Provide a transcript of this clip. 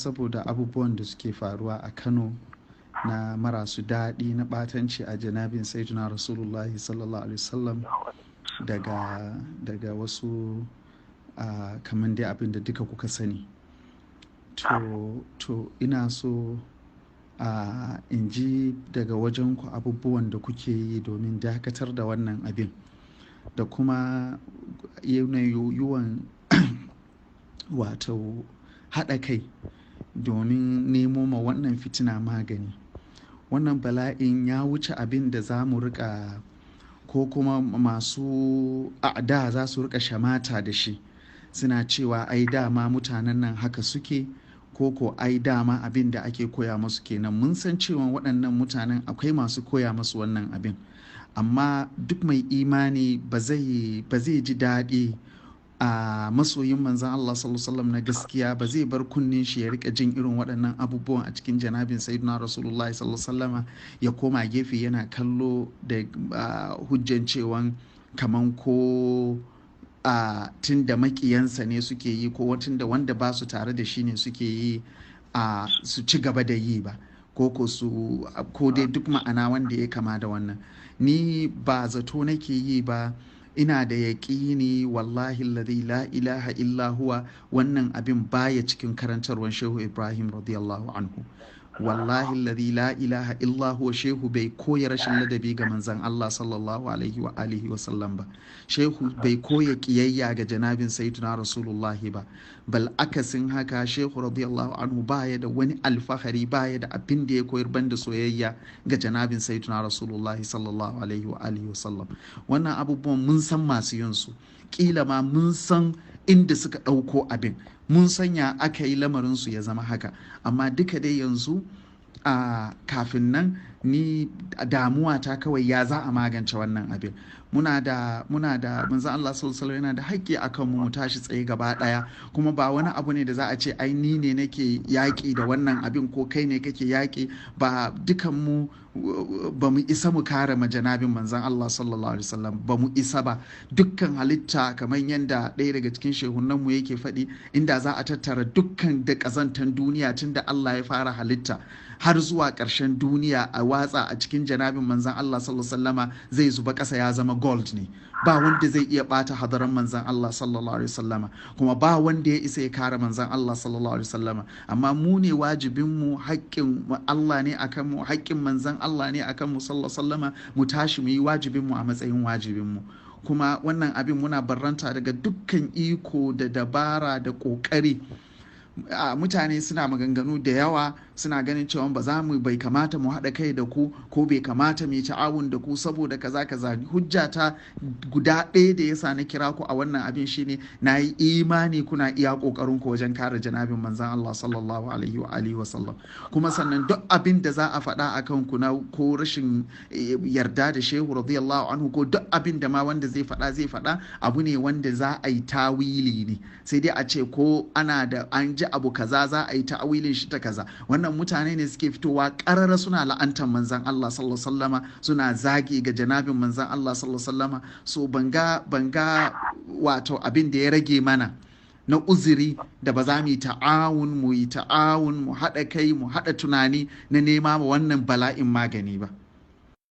Saboda abubuwan da suke faruwa a Kano na marasu daɗi na ɓatanci a janabin Sayyidina Rasulullahi sallallahu alaihi wasallam daga wasu kamar dai abin da duka kuka sani. To ina so in ji daga wajenku abubuwan da kuke yi domin dakatar da wannan abin da kuma yanayin wato haɗa kai domin nemo ma wannan fitina magani. Wannan bala'in ya wuce abin da za mu riƙa ko kuma masu a'da za su riƙa shamata da shi. Suna cewa ai dama mutanen nan haka suke ko ai dama abin da ake koya musu kenan. Mun san cewa waɗannan mutanen akwai masu koya musu wannan abin. Amma duk mai imani ba zai ji daɗi a masoyin manzon Allah sallallahu alaihi wasallam na gaskiya ba zai bar kunnen shi ya rika jin irin waɗannan abubuwan a cikin janabin Sayyidina Rasulullahi sallallahu alaihi wasallama ya koma gefe yana kallo da hujjan cewan kaman ko tun da maƙiyansa ne suke yi ko tun da wanda ba su tare da shi ne suke yi su ci gaba da yi ba ko su ko dai duk ma'ana wanda ya kama da wannan. Ni ba zato nake yi ba, ina da yaƙini wallahi alladhi la ilaha illa huwa wannan abin baya cikin karantarwar Shehu Ibrahim radiyallahu anhu. Wallahi alladhi la ilaha illa huwa Shehu bai koya rashin ladabi ga manzon Allah sallallahu alaihi wa alihi wa sallam ba. Shehu bai koya kiyayya ga janabin Sayyidina Rasulullahi ba. Bal akasin haka Shehu radiyallahu anhu baya da wani alfahari, baya da abin da ya koyar banda soyayya ga janabin Sayyidina Rasulullahi sallallahu alaihi wa alihi wa sallam. Wannan abubuwan mun san masu yin su. Kila ma mun san inda suka ɗauko abin, mun sanya aka yi lamarinsu ya zama haka. Amma duka dai yanzu kafin nan ni damuwa ta kawai ya za a magance wannan abin. Muna da manzon Allah sallallahu alaihi yana da haƙƙi akan mu tashi tsaye gaba ɗaya, kuma ba wani abu ne da za a ce ai ni ne nake yaƙi da wannan abin ko kai ne kake yaƙi ba. Dukan mu ba mu isa mu kare majanabin manzon Allah sallallahu alaihi wasallam, ba mu isa ba. Dukkan halitta kamar yadda ɗaya daga cikin shehunan mu yake faɗi, inda za a tattara dukkan da ƙazantan duniya tun da Allah ya fara halitta har zuwa ƙarshen duniya a watsa a cikin janabin manzon Allah sallallahu alaihi wasallama zai zuba ƙasa ya zama gold ne. Ba wanda zai iya bata hadaran manzon Allah sallallahu alaihi wasallama, kuma ba wanda ya isa ya kare manzon Allah sallallahu alaihi wasallama. Amma mu ne wajibin mu, haƙƙin Allah ne akan mu, haƙƙin manzon Allah ne akan mu sallallahu alaihi wasallama, mu tashi mu yi wajibin mu a matsayin wajibin mu. Kuma wannan abin muna barranta daga dukkan iko da dabara da ƙoƙari. Mutane suna maganganu da yawa, suna ganin cewa ba za mu bai kamata mu haɗa kai da ku ko bai kamata mu yi ta'awun da ku saboda kaza kaza. Hujja ta guda ɗaya da yasa na kira ku a wannan abin shine na yi imani kuna iya ƙoƙarin ku wajen kare janabin manzon Allah sallallahu alaihi wa alihi wa sallam. Kuma sannan duk abin da za a faɗa akan ku na ko rashin yarda da Shehu radiyallahu anhu ko duk abin da ma wanda zai faɗa abu ne wanda za a yi tawili ne, sai dai a ce ko ana da an ji abu kaza za a yi ta'awilin shi ta kaza. Wannan mutane ne suke fitowa ƙarara suna la'antar manzon Allah sallallahu alaihi wasallama, suna zagi ga janabin manzon Allah sallallahu alaihi wasallama. So banga wato abin da ya rage mana na uzuri da ba za mu yi ta'awun mu haɗa kai mu haɗa tunani na nema ma wannan bala'in magani ba.